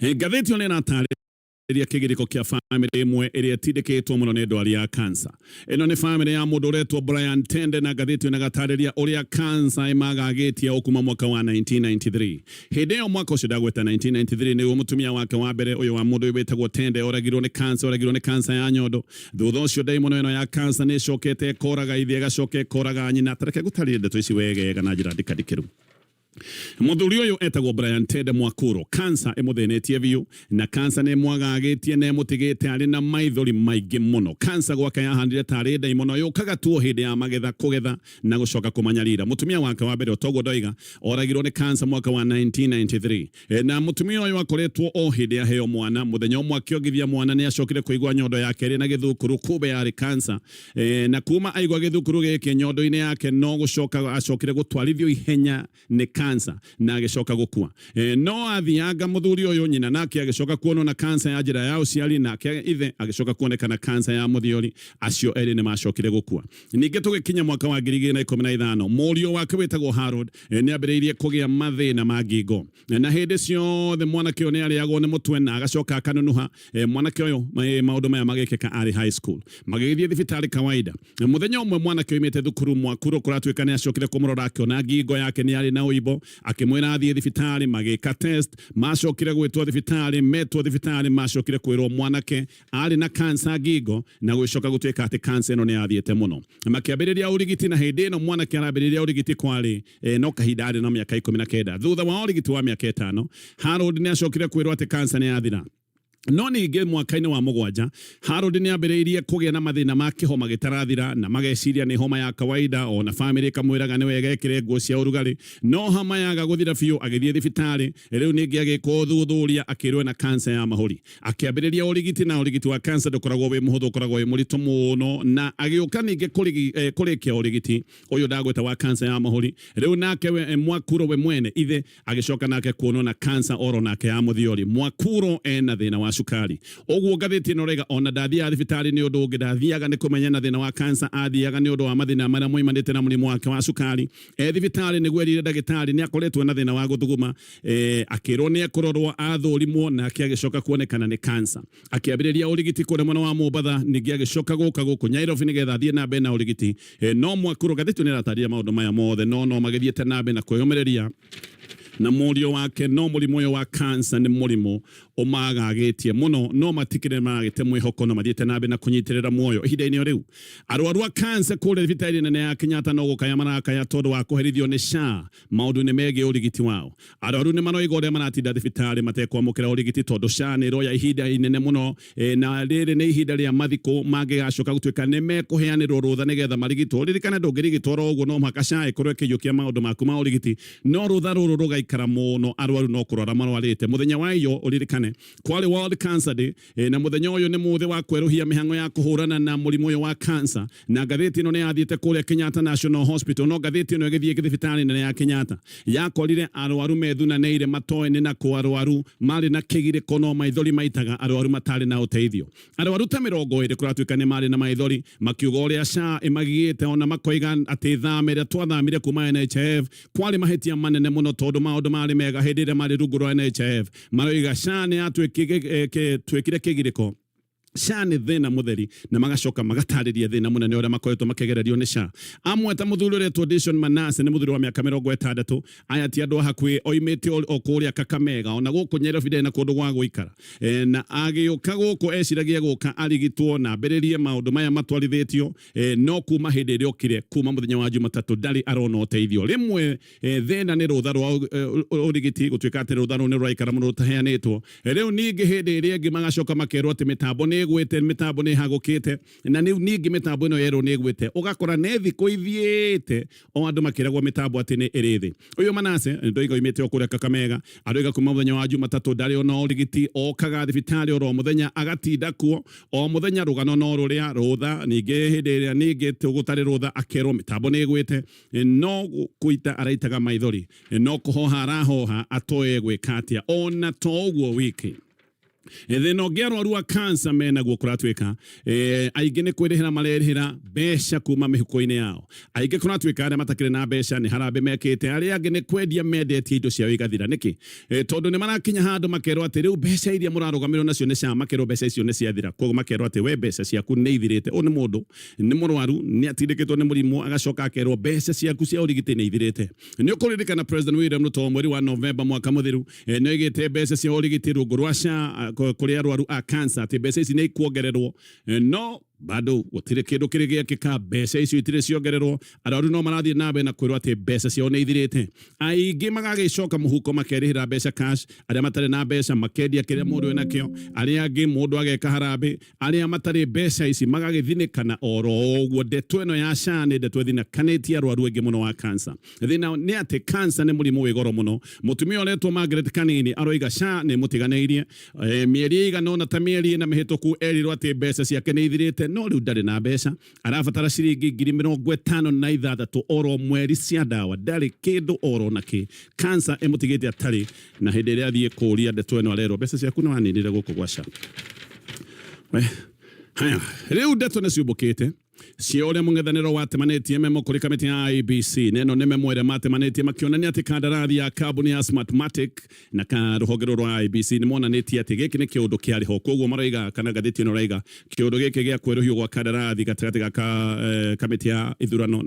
ngathĩti ĩyo nĩ ĩratarĩria kĩgirĩko kĩa famĩlĩ ĩmwe ĩrĩa ĩtindĩkĩtwo mũno nĩ ndwari ya cancer. Ĩno nĩ famĩlĩ ya mũndũ ũretwo Brian Tende, na ngathĩti ĩyo ĩgatarĩria ũrĩa cancer ĩmagagĩtie o kuma mwaka wa 1993. Hĩndĩ ĩyo, mwaka ũcio ndagweta 1993, nĩguo mũtumia wake wa mbere ũyũ wa mũndũ ũyũ wĩtagwo Tende oragirwo nĩ cancer, oragirwo nĩ cancer ya nyondo. Thutha ũcio ndaimono ĩno ya cancer nĩ ĩcokete ĩkoraga ithe, ĩgacoka ĩkoraga nyina. Tareke ngũtarĩrie ndeto ici wegega na njĩra ndikandikĩru. Mũthuri ũyũ etagwo Brian Tende Mwakuro. Cancer ĩmũthĩnĩtie biũ, na cancer nĩ ĩmwagagĩtie na ĩmũtigĩte arĩ na maithori maingĩ mũno. Cancer gwake yahandire tarĩ ndaimono yũkaga tu o hĩndĩ ya magetha, kũgetha na gũcoka kũmanyarira. Mũtumia wake wa mbere, otoguo ndoiga, oragirwo nĩ cancer mwaka wa 1993. Na mũtumia ũyũ akoretwo o hĩndĩ aheo mwana. Mũthenya ũmwe akĩongithia mwana nĩ acokire kũigua nyondo yake ĩrĩ na gĩthukuru, kumbe yarĩ cancer. Na kuma aigua gĩthukuru gĩkĩ nyondo-inĩ yake, no gũcoka acokire gũtwarithio ihenya nĩ cancer na agĩcoka gũkua. No athianga mũthuri ũyũ, nyina nake agĩcoka kuonwo na cancer ya njĩra ya ũciari, nake ithe agĩcoka kuonekana cancer ya mũthiori. Acio erĩ nĩ macokire gũkua. Ningĩ tũgĩkinya mwaka wa 2015, mũriũ wake wĩtagwo Harold nĩ ambĩrĩirie kũgĩa mathĩna ma ngingo, na hĩndĩ ciothe mwanake ũyũ nĩ arĩagwo nĩ mũtwe na agacoka akanunuha. Mwanake ũyũ, maũndũ maya magĩkĩka arĩ high school, magĩgĩthiĩ thibitarĩ kawaida. Mũthenya ũmwe mwanake oimĩte thukuru, Mwakuro kũratuĩka nĩ acokire kũmũrora, akĩona ngingo yake nĩ arĩ na ũimbo, akĩmwĩra athiĩ thibitarĩ. Magĩka test, macokire gwĩtwo thibitarĩ, metwo thibitarĩ macokire kwĩrwo mwanake arĩ na cancer ngingo, na gũgĩcoka gũtuĩka atĩ cancer ĩno nĩ yathiĩte mũno. Makĩambĩrĩria ũrigiti, na hĩndĩ ĩno mwanake arambĩrĩria ũrigiti kwarĩ no kahinda arĩ na mĩaka 19. Thutha wa ũrigiti wa mĩaka 5, Harold nĩ acokire kwĩrwo atĩ cancer nĩ yathira. No ningĩ mwaka-inĩ wa 7, Harold nĩ ambĩrĩirie kũgĩa na mathĩna ma kĩhoma gĩtarathira, na mageciria nĩ homa ya kawaida, ona famĩlĩ ĩkamwĩraga nĩ wega ekĩre nguo cia ũrugarĩ, no homa yaga gũthira biũ. Agĩthiĩ thibitarĩ rĩu ningĩ agĩkwo ũthuthuria, akĩrwo ena cancer ya mahũri. Akĩambĩrĩria ũrigiti, na ũrigiti wa cancer ndũkoragwo wĩ mũhũthũ, ũkoragwo wĩ mũritũ mũno. Na agĩũka ningĩ kũrĩkia ũrigiti ũyũ ndagweta wa cancer ya mahũri, rĩu nake we, Mwakuro we mwene ithe agĩcoka nake kuonwo na cancer oro nake ya mũthiori. Mwakuro ena thĩna wa cukari. Ũguo ngathĩti ĩno rĩga ona ndathiaga thibitarĩ nĩ ũndũ ũngĩ, ndathiaga nĩ kũmenya na thĩna wa cancer, athiaga nĩ ũndũ wa mathĩna marĩa moimanĩte na mũrimũ wake wa cukari. E thibitarĩ nĩguo erire ndagĩtarĩ nĩ akoretwo na thĩna wa gũthuguma. Akĩrwo nĩ ekũrorwo, athũrimwo, nake agĩcoka kuonekana nĩ cancer. Akĩambĩrĩria ũrigiti kũrĩa mwena wa Mombatha, ningĩ agĩcoka gũka gũkũ Nairobi nĩgetha athiĩ na mbere na ũrigiti. No Mwakuro, ngathĩti nĩ ĩratarĩria maũndũ maya mothe, no magĩthiĩte na mbere na kwĩyũmĩrĩria na mũriũ wake. No mũrimũ ũyũ wa cancer nĩ mũrimũ ũmagagĩtie mũno, no matikĩrĩ maragĩte mwĩhoko, no mathiĩte na mbere na kũnyitĩrĩra muoyo ihinda-inĩ o rĩu. Arwaru a cancer kũrĩa thibitarĩ nene ya Kenyatta no gũkaya marakaya tondũ wa kũherithio nĩ SHA maũndũ-inĩ megiĩ ũrigiti wao. Arwaru nĩ maroiga ũrĩa maratinda thibitarĩ matekwamũkĩra ũrigiti tondũ SHA nĩ ĩroya ihinda inene mũno, na rĩrĩ nĩ ihinda rĩa mathikũ mangĩgacoka gũtuĩka nĩ mekũheanĩrwo rũtha nĩgetha marigitwo. Ririkana ndũngĩrigitwo oro ũguo, no mũhaka SHA ĩkorwo ĩkĩiyũkia maũndũ maku ma ũrigiti, no rũtha rũrũ rũgaikara mũno, arwaru no kũrwara marwarĩte. Mũthenya wa iyo ũririkane. Tene kwarĩ World Cancer Day, na mũthenya ũyũ nĩ mũthĩ wa kwerũhia mĩhang'o ya kũhũrana na mũrimũ ũyũ wa cancer. Na ngathĩti ĩno nĩ yathiĩte kũrĩa Kenyatta National Hospital, no ngathĩti ĩno ĩgĩthiĩ thibitarĩ nene ya Kenyatta yakorire arwaru methunanĩire matoĩ nĩ nakũ, arwaru marĩ na kĩgirĩko no maithori maitaga, arwaru matarĩ na ũteithio. Arwaru ta 20 kũratuĩka nĩ marĩ na maithori makiuga ũrĩa SHA ĩmagiĩte, ona makoiga atĩ thama ĩrĩa twathamire kuma NHIF kwarĩ mahĩtia manene mũno tondũ maũndũ marĩ mega hĩndĩ ĩrĩa marĩ rungu rwa NHIF. Maroiga SHA nĩ yatwĩkire kĩgirĩko, SHA nĩ thĩna mũtheri, na magacoka magatarĩria thĩna mũnene ũrĩa makoretwo makĩgererio nĩ SHA. Amwe ta mũthuri ũretwo Dishon Manase, nĩ mũthuri wa mĩaka 60. Aya ti andũ a hakuhĩ, oimĩte o kũrĩa Kakamega, ona gũkũ Nyairobi ndarĩ na kũndũ gwa gũikara, na agĩũka gũkũ eciragia gũka arigitwo na ambĩrĩrie maũndũ maya matwarithĩtio, no kuma hĩndĩ ĩrĩa okire kuma mũthenya wa Jumatatũ ndarĩ arona ũteithio. Rĩmwe thĩna nĩ rũtha rwa ũrigiti, gũtuĩka atĩ rũtha rũu nĩ rũraikara mũno rũtaheanĩtwo. Rĩu ningĩ hĩndĩ ĩrĩa ĩngĩ magacoka makerwo atĩ mĩtambo nĩ ĩgwĩte, mĩtambo nĩ ĩhagũkĩte, na rĩu ningĩ mĩtambo ĩno yerwo nĩ ĩgwĩte, ũgakora nĩ thikũ ithiĩte o andũ makĩragwo mĩtambo atĩ nĩ ĩrĩ thĩ. Ũyũ Manase ndoiga oimĩte o kũrĩa Kakamega, aroiga kuma mũthenya wa Jumatatũ ndarĩ ona ũrigiti, okaga thibitarĩ oro mũthenya agatinda kuo o mũthenya, rũgano no rũrĩa rũtha. Ningĩ hĩndĩ ĩrĩa ningĩ gũtarĩ rũtha akerwo mĩtambo nĩ ĩgwĩte, no kũita araitaga maithori, no kũhoha arahoha atoe gwĩka atĩa. Ona to ũguo wiki, thĩna ũngĩ arwaru a cancer menaguo kũratuĩka aingĩ nĩ kwĩrĩhĩra marerĩhĩra mbeca kuma mĩhuko-inĩ yao. Aingĩ kũratuĩka arĩa matakĩrĩ na mbeca nĩ harambĩ mekĩte, arĩa angĩ nĩ kwendia mendetie indo ciao igathira. Nĩkĩ? Tondũ nĩ marakinya handũ makerwo atĩ rĩu mbeca iria mũrarũgamĩrĩrwo nacio nĩ SHA, makerwo mbeca icio nĩ ciathira, koguo makerwo atĩ we mbeca ciaku nĩ ithirĩte. Ũyũ nĩ mũndũ nĩ mũrwaru, nĩ atindĩkĩtwo nĩ mũrimũ, agacoka akerwo mbeca ciaku cia ũrigiti nĩ ithirĩte. Nĩ ũkũririkana President William Ruto mweri wa Novemba mwaka mũthiru nĩ oigĩte mbeca cia ũrigiti rungu rwa SHA kũrĩ arwaru a cancer atĩ mbeca ici nĩ ikuongererwo, no bado gũtirĩ kĩndũ kĩrĩ gĩekĩka, mbeca icio itirĩ ciongererwo. Arwaru no marathiĩ na mbere na kwĩrwo atĩ mbeca ciao nĩ ithirĩte. Aingĩ magagĩcoka mũhuko makerĩhĩra mbeca cash, arĩa matarĩ na mbeca makendia kĩrĩa mũndũ enakĩo, arĩa angĩ mũndũ ageka harambĩ, arĩa matarĩ mbeca ici magagĩthinĩkana oro ũguo. Ndeto ĩno ya SHA nĩ ndeto ĩthinĩkanĩtie arwaru aingĩ mũno wa cancer. Thĩna nĩ atĩ cancer nĩ mũrimũ wĩ goro mũno. Mũtumia ũretwo Margaret Kanini aroiga SHA nĩ mũtiganĩirie. Mĩeri ĩigana ũna, ta mĩeri 4 mĩhĩtũku, erirwo atĩ mbeca ciake nĩ ithirĩte, no rĩu ndarĩ na mbeca. Arabatara ciringi 56,000 oro mweri cia ndawa, ndarĩ kĩndũ oro nakĩ. Cancer ĩmũtigĩte atarĩ na. Hĩndĩ ĩrĩa athiĩ kũũria ndeto ĩno arerwo mbeca ciaku nĩ waninire gũkũ gwa SHA. Haya, rĩu ndeto nĩ ciũmbũkĩte cia ũrĩa mũng'ethanĩro watemanĩtie memo kũrĩ kamĩtĩ ya IEBC, na ĩno nĩ memo ĩrĩa matemanĩtie makĩonania atĩ kandarathi ya kambuni ya Smartmatic na ka rũhonge rũrũ rwa IEBC nĩ monanĩtie atĩ gĩkĩ nĩ kĩũndũ kĩarĩ ho. Koguo maroiga, kana ngathĩti ĩno ĩroiga, kĩũndũ gĩkĩ gĩa kwerũhio gwa kandarathi gatagatĩ ga kamĩtĩ ya ithurano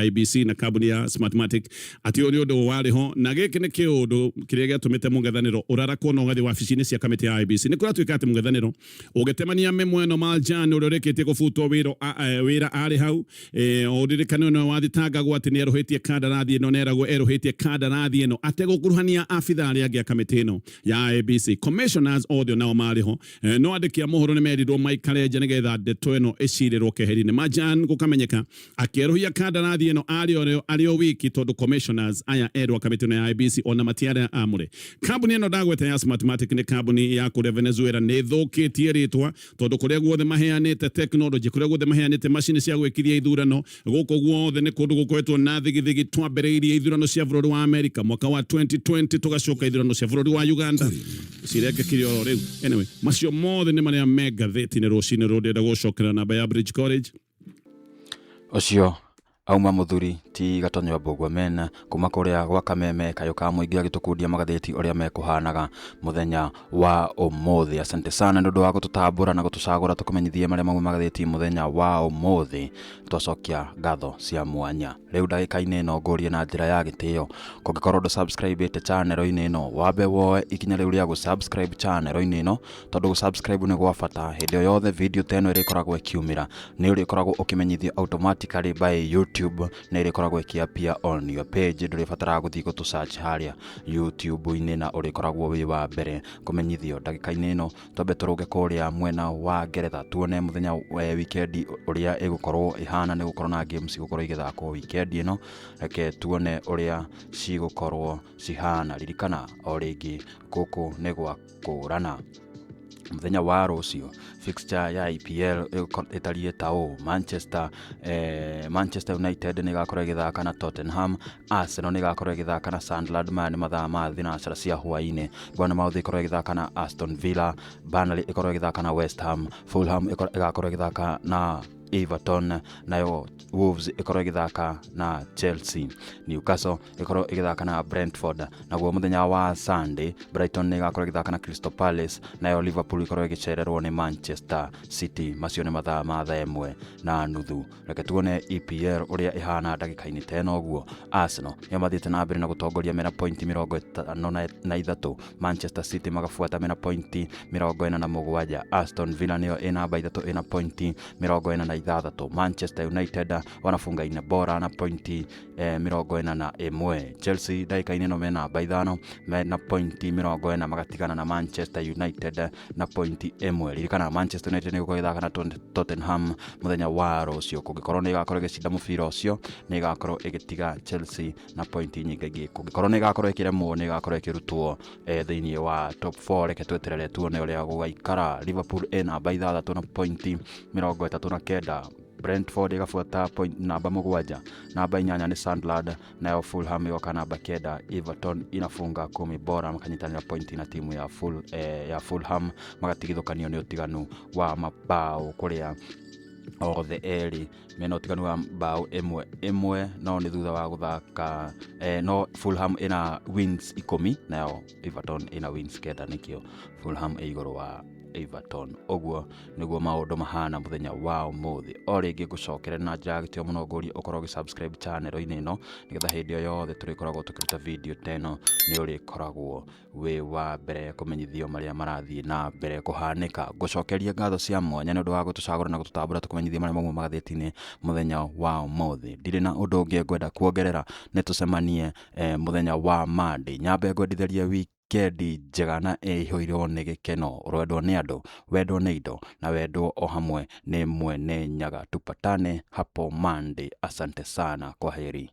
IEBC na kambuni ya Smartmatic atĩ ũyũ nĩ ũndũ warĩ ho, na gĩkĩ nĩ kĩũndũ kĩrĩa gĩatũmĩte mũng'ethanĩro ũrarakwo na ũgathiĩ wabici-inĩ cia kamĩtĩ ya IEBC. Nĩ kũratuĩka atĩ mũng'ethanĩro ũgĩtemania memo ĩno, Marjan ũrĩa ũrĩkĩtie gũbutwo wĩra arĩ hau. Ũririkane nĩwe wathitangagwo atĩ nĩ erũhĩtie kandarathi ĩno, neragwo erũhĩtie kandarathi ĩno ategũkuruhania abithaa arĩa angĩ a kamĩtĩ ĩno ya IEBC. Commissioners othe nao marĩ ho, no andĩki a mohoro nĩ merirwo maikare nja nĩgetha ndeto ĩno ĩcirĩrwo keheri-inĩ. Marjan gũkamenyeka akĩerũhia kandarathi ĩno arĩ o wiki tondũ commissioners aya erũ a kamĩtĩ ĩno ya IEBC ona matiarĩ amũre. Kambuni ĩno ndagweta ya Smartmatic nĩ kambuni ya kũrĩa Venezuela, nĩ ĩthũkĩtie rĩtwa tondũ kũrĩa guothe maheanĩte technology, kũrĩa guothe maheanĩte macini cia gwĩkithia ithurano, gũkũ guothe nĩ kũndũ gũkoretwo na thigithigi. Twambĩrĩirie ithurano cia bũrũri wa America mwaka wa 2020, tũgacoka ithurano cia bũrũri wa Uganda cirekĩkire oro rĩu. Anyway, macio mothe nĩ marĩa me ngathĩti-inĩ rũcinĩ rũrũ. Ndĩrenda gũcokera namba ya Bridge College. Ũcio auma mũthuri ti Gatonyo Mbũgua mena kuma kũrĩa gwa Kameme kayũ ka mũingĩ agĩtũkundia magathĩti ũrĩa mekũhanaga mũthenya wa ũmũthĩ. Asante sana nĩ ũndũ wa gũtũtambũra na gũtũcagũra tũkũmenyithie marĩa mauma magathĩti mũthenya wa ũmũthĩ. Twacokia ngatho cia mwanya. Rĩu ndagĩka-inĩ ĩno ngũrie na njĩra ya gĩtĩo, kũngĩkorwo ndũ subscribe channel-inĩ ĩno, wambe woe ikinya rĩu rĩa gũ subscribe channel-inĩ ĩno, tondũ gũ subscribe nĩ gwa bata. Hĩndĩ o yothe video ta ĩno ĩrĩkoragwo ĩkiumĩra, nĩ ũrĩkoragwo ũkĩmenyithio automatically by YouTube na ĩrĩkoragwo Ĩkoragwo ĩkĩ on your page, ndũrĩbataraga gũthiĩ gũtũ search harĩa YouTube-inĩ, na ũrĩkoragwo wĩ wa mbere kũmenyithio. Ndagĩka-inĩ ĩno twambe tũrũge kũrĩa mwena wa Ngeretha, tuone mũthenya wa weekend ũrĩa ĩgũkorwo ĩhana. Nĩ gũkorwo na games igũkorwo igĩthakwo weekend ĩno. Reke tuone ũrĩa cigũkorwo cihana. Ririkana o rĩngĩ, gũkũ nĩ gwa kũrana. Mũthenya wa rũciũ fixture ya EPL ĩtariĩ ta ũũ: Manchester United nĩ ĩgakorwo ĩgĩthaka na Tottenham, Arsenal nĩ ĩgakorwo ĩgĩthaka na Sunderland, maya nĩ mathaa ma thinacara cia hwaĩ-inĩ. Bournemouth ĩkorwo ĩgĩthaka na Aston Villa, Burnley ĩkorwo ĩgĩthaka na West Ham, Fulham ĩgakorwo ĩgĩthaka na Everton, nayo Wolves ĩkorwo ĩgĩthaka na Chelsea, Newcastle ĩkorwo ĩgĩthaka na Brentford. Naguo mũthenya wa Sunday, Brighton nĩ ĩgakorwo ĩgĩthaka na Crystal Palace, nayo Liverpool ĩkorwo ĩgĩcererwo nĩ Manchester City. Macio nĩ mathaa ma 1:30. Reke tuone EPL ũrĩa ĩhana ndagĩka-inĩ ta ĩno ũguo. Arsenal nĩo mathiĩte na mbere na gũtongoria mena pointi 53, Manchester City magabuata mena pointi 47, Aston Villa nĩyo ĩ namba 3 ĩna pointi 46, Manchester United wanafunga ine bora na pointi 41. Chelsea ndagĩka-inĩ ĩno me namba 5 mena pointi 40, magatigana na Manchester United na pointi 1. Ririkana Manchester United nĩ gũkorwo ĩgĩthaka na Tottenham mũthenya wa rũciũ. Kũngĩkorwo nĩ ĩgakorwo ĩgĩcinda mũbira ũcio, nĩ ĩgakorwo ĩgĩtiga Chelsea na pointi nyingĩ. Kũngĩkorwo nĩ ĩgakorwo ĩkĩremwo, nĩ ĩgakorwo ĩkĩrutwo thĩinĩ wa top 4. Reke tweterere tuone ũrĩa gũgaikara. Liverpool ĩ namba 6 na pointi 39, Brentford ĩgabuata point namba 7, namba 8 nĩ Sunderland, nayo Fulham ĩgoka namba 9. Everton inafunga kumi bora, makanyitanĩra pointi na timu ya Fulham, magatigithũkanio nĩ ũtiganu wa mabao, kũrĩa othe erĩ mena ũtiganu wa mbaũ ĩmwe ĩmwe, no nĩ thutha wa gũthaka no Fulham ĩna wins 10, nayo Everton ĩna wins 9, nĩkĩo Fulham ĩ igũrũ wa Everton. Ũguo nĩguo maũndũ mahana mũthenya wa ũmũthĩ. O rĩngĩ ngũcokere na njĩra ya gĩtĩo mũno, ngũrie ũkorwo ũgĩ subscribe channel-inĩ ĩno, nĩgetha hĩndĩ o yothe tũrĩkoragwo tũkĩruta video ta ĩno, nĩ ũrĩkoragwo wĩ wa mbere kũmenyithio marĩa marathiĩ na mbere kũhanĩka. Ngũcokeria ngatho cia mwanya nĩ ũndũ wa gũtũcagũra na gũtũtambũra tũkũmenyithie marĩa mauma magathĩti-inĩ mũthenya wa ũmũthĩ. Ndirĩ na ũndũ ũngĩ ngwenda kuongerera, nĩ tũcemanie mũthenya wa Monday. Nyambe ngwendithĩrie wikendi njega na ĩihũirwo nĩ gĩkeno. Ũrwendwo nĩ andũ, wendwo nĩ indo, na wendwo o hamwe nĩ Mwene Nyaga. Tupatane hapo Monday. Asante sana, kwaheri.